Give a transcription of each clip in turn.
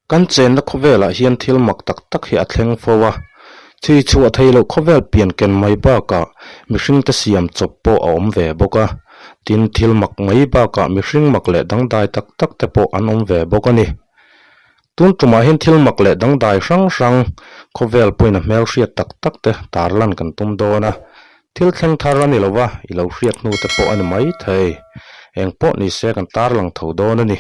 Kan chenna khawvelah hian thil mak tak tak hi a thleng fo a, chhui chhuah thei loh khawvel pian ken mai bakah mihringte siam chawp pawh a awm ve bawk a, tin thil mak mai bakah mihring mak leh dangdai tak tak te pawh an awm ve bawk a ni. Tun tumah hian thil mak leh dangdai hrang hrang khawvel pawhin a hmelhriat tak tak te tarlan kan tum dawn a, thil thleng thar a ni lo va, i lo hriat hnu te pawh a ni mai thei. Eng pawh ni se kan tarlang tho dawn a ni.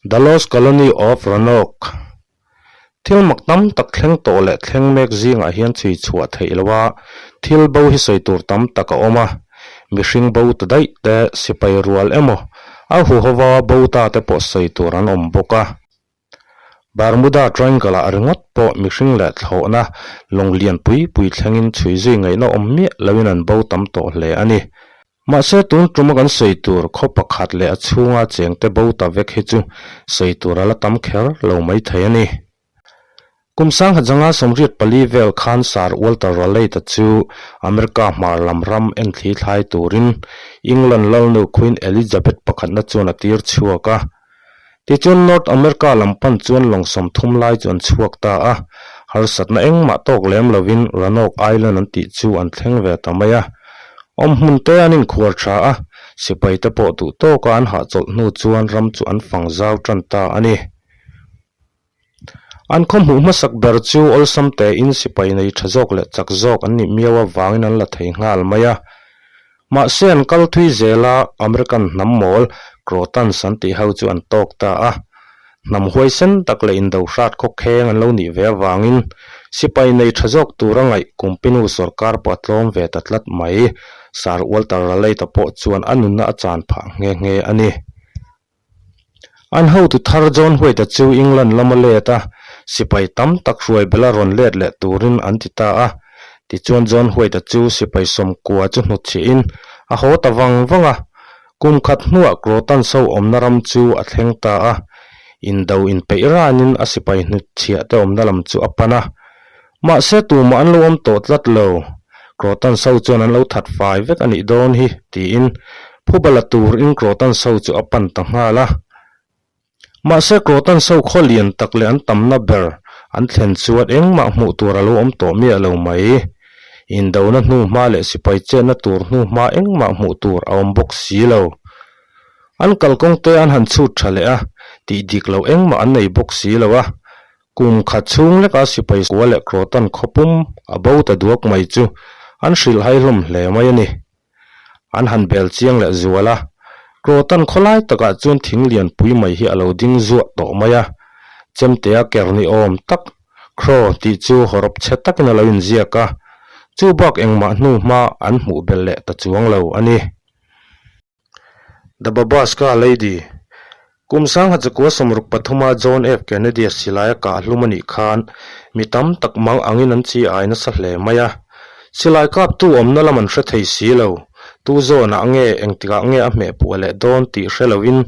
The Lost Colony of Roanoke Thil mak tam tak thleng tawh leh thleng mek zingah hian chhui chhuah theih lo a, thil bo hi sawi tur tam tak a awm a. Mihring bo ta daih te, sipai rual emaw, a huhova bo ta te pawh sawi tur an awm bawk a. Bermuda Triangle-ah ringawt pawh mihring leh thlawhna lawng lian pui pui thlengin chhui zui ngaihna awm miah loin an bo tam tawh hle a ni. Mahse tun tuma kan sawi tur khaw pakhat leh a chhunga chengte bo ta vek hi chu sawi tur a la tam kher lo mai thei a ni. Kum sangha zanga 84 vel khan Sir Walter Raleigh-ta chu America hmar lam ram enthli thlai turin England lalnu Queen Elizabeth pakhatna chuan a tir chhuak a. Tichuan North America lam pan chuan lawng 30 lai chu an chhuak ta a, harsatna engmah tawk lem lovin Roanoke Island an tih chu an thleng ve ta mai a. Awmhmun te an inkhuar tha a, sipai te pawh duh tawka an hahchawlh hnu chuan ram chu an fang zau tan ta a ni. An khaw hmuh hmasak ber chu awlsam tein sipai nei tha zawk leh chak zawk an nih miau avangin an la thei nghal mai a. Mahse an kal thui zel a, American hnam mawl Crotans an tih ho chu an tawk ta a. Hnam huaisen tak leh indo hrat khawkheng an lo nih ve avangin sipai nei tha zawk tura ngaih Kumpinu sawrkar pawh a tlawm ve ta tlat mai. Sir Walter Raleigh-ta pawh chuan a nunna a chan phah nghe nghe a ni. An hotu thar John White-a chu England lama let a, sipai tam tak hruai bela rawn let leh turin an ti ta a. Tichuan John White-a chu sipai 90 chu hnutchhihin a haw ta vang vang a. Kum khat hnuah Croatan so awmna ram chu a thleng ta a. Indo inpeih ranin a sipai hnutchhiah te awmna lam chu a pan a. Mahse tumah an lo awm tawh tlat lo. Croatan so chuan an lo that fai vek a nih dawn hi, tiin phuba la turin Croatan so chu a pan ta nghal a. Mahse Croatan so khaw lian tak leh an tamna ber an thlen chuan engmah hmuh tur a lo awm tawh miah lo mai. Indona hnu hma leh sipai chenna tur hnu hma engmah hmuh tur a awm bawk si lo. An kalkawng te an han chhut tha leh a, tih dik loh engmah an nei bawk si lo a. Kum khat chhung leka sipai kua leh Croatan khawpum a bo ta duak mai chu an hrilh hai hlawm hle mai a ni. An han bel chiang leh zual a, Croatan khawlai takah chuan thing lian pui mai hi a lo ding zuah tawh mai a, chemtea ker ni awm tak Crow tih chu hawrawp chhe takin a lo inziak a, chu bak engmah hnu hma an hmuh belh leh ta chuang lo a ni. The Babaska Lady, Kum 1963-a John F. Kennedy-a silaia kah hlum a nih khan mi tam tak mang angin an chi ai nasa hle mai a. Silai kaptu awmna lam an hre thei si lo. Tu zawnah nge engtikah nge a hmeh puah leh dawn tih hre loin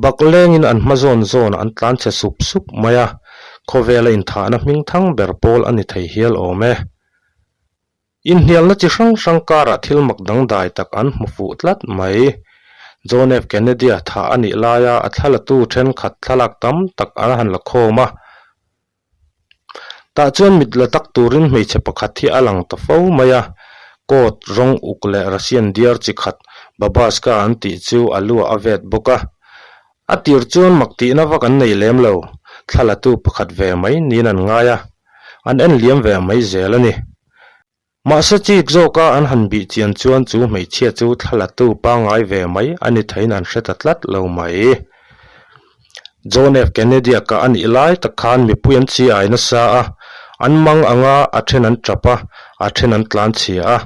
bak lengin an hma zawn zawnah an tlan chhe sup sup mai a. Khawvela inthahna hming thang ber pawl a ni thei hial awm e. Inhnialna chi hrang hrang karah thil mak dangdai tak an hmu fuh tlat mai. John F. Kennedy-a thah a nih laia a thlalatu thenkhat thlalak tam tak an han la khawm a. Tah chuan mit la tak turin hmeichhe pakhat hi a lang ta fo mai a. Coat rawng uk leh Russian diar chi khat Babaska an tih chu a luah a vet bawk a. A tir chuan mak tihna vak an nei lem lo, thlalatu pakhat ve mai niin an ngai a, an en liam ve mai zel a ni. Mahse chik zawka an han bih chian chuan chu hmeichhia chu thlalatu pangngai ve mai a ni theiin an hre ta tlat lo mai. John F. Kennedy-a kah a nih lai tak khan mipui an chi ai nasa a, an mang ang a, a then an tap a, a then an tlan chhia a.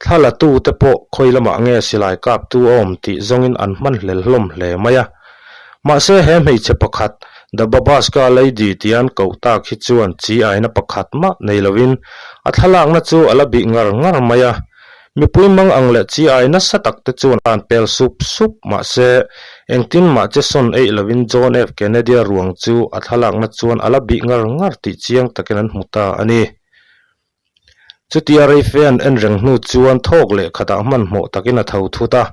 Thlalatu te pawh khawi lamah nge silai kaptu a awm tih zawngin an hman hlel hlawm hle mai a. Mahse he hmeichhe pakhat The Babaska Lady tia an koh tak hi chuan chi aina pakhat mah nei lovin a thlalakna chu a la bih ngar ngar mai a. Mipui mang ang leh chi ai nasa tak te chuan an pel sup sup mahse engtin mah che sawn eih lovin John F. Kennedy-a ruang chu a thlalakna chuan a la bih ngar ngar tih chiang takin an hmu ta a ni. Chutia reife an en reng hnu chuan thawk leh khatah hmanhmawh takin a tho thut a.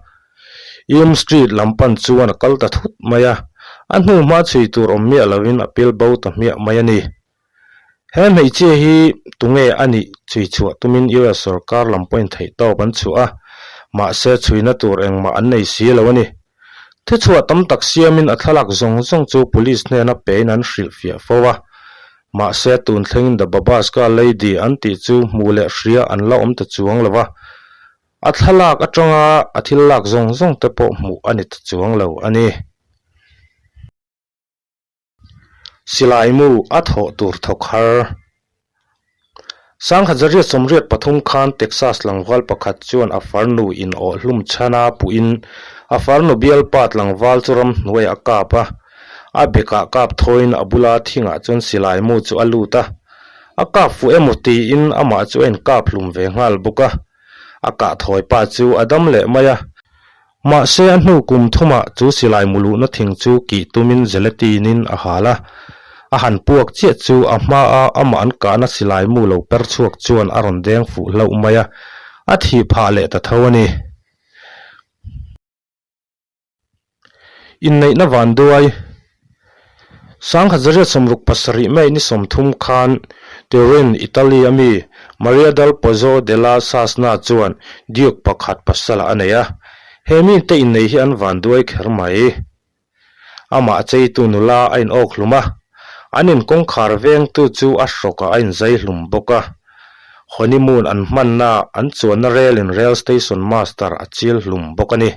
Elm Street lam pan chuan a kal ta thut mai a. A hnu hma chhui tur awm miah lovin a pil bo ta hmiah mai a ni. He hmeichhia hi tunge a nih chhui chhuah tumin US sorkar lam pawhin theihtawp an chhuah a, mahse chhuina tur engmah an nei si lo a ni. Thuchhuah tam tak siamin a thlalak zawng zawng chu police hnena pein an hrilhfiah fo a, mahse tun thlengin The Babaska Lady an tih chu hmuh leh hria an la awm ta chuang lo va, a thlalak atanga a thil lak zawng zawng te pawh hmuh a ni ta chuang lo a ni. Silai mu a thawh tur thawk har. Sangkhat zariat sawmriat pathum khan Texas tlangval pakhat chuan a farnu in awh hlum chhana puhin a farnu bialpa tlangval chu ramhnuaiah a kap a. A bekah kap thawiin a bula thingah chuan silai mu chu a lut a. A kap fuh emaw tiin amah chu a inkap hlum ve nghal bawk a. A kah thawi pa chu a dam leh mai a. Mahse a hnu kum thumah chu silai muluhna thing chu kih tumin gelatine-in a hal a, a han puak chiah chu a hmaa amah an kahna silai mu lo per chhuak chuan a rawn deng fuh hlauh mai a, a thih phah leh ta tho a ni. Inneihna vanduai Sangkhat zariat 67 May ni 30 khan Turin, Italy a mi Maria dal Pozzo della Sasna chuan Duke pakhat pasal a nei a, he mite innei hi an vanduai kher mai. Amah cheitu nula a inawk hlum a, an inkawngkhar vengtu chu a hrawkah a inzai hlum bawk a. Honeymoon an hmanna an chuanna relin rail station master a chil hlum bawk a ni.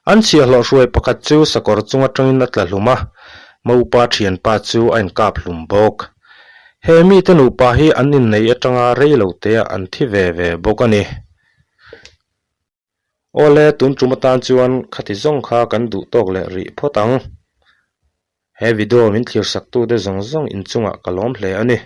An chhiahhlawh hruai pakhat chu sakawr chung atangin a tla hlum a, Maupa thianpa chu a inkap hlum bawk. He mite nupa hi an innei atanga rei lo teah an thi ve ve bawk a ni. Awle, tun tum atan chuan khati zawng kha kan duh tawk leh rih phawt ang. He video min thlir saktute zawng zawng inchungah ka lawm hle a ni.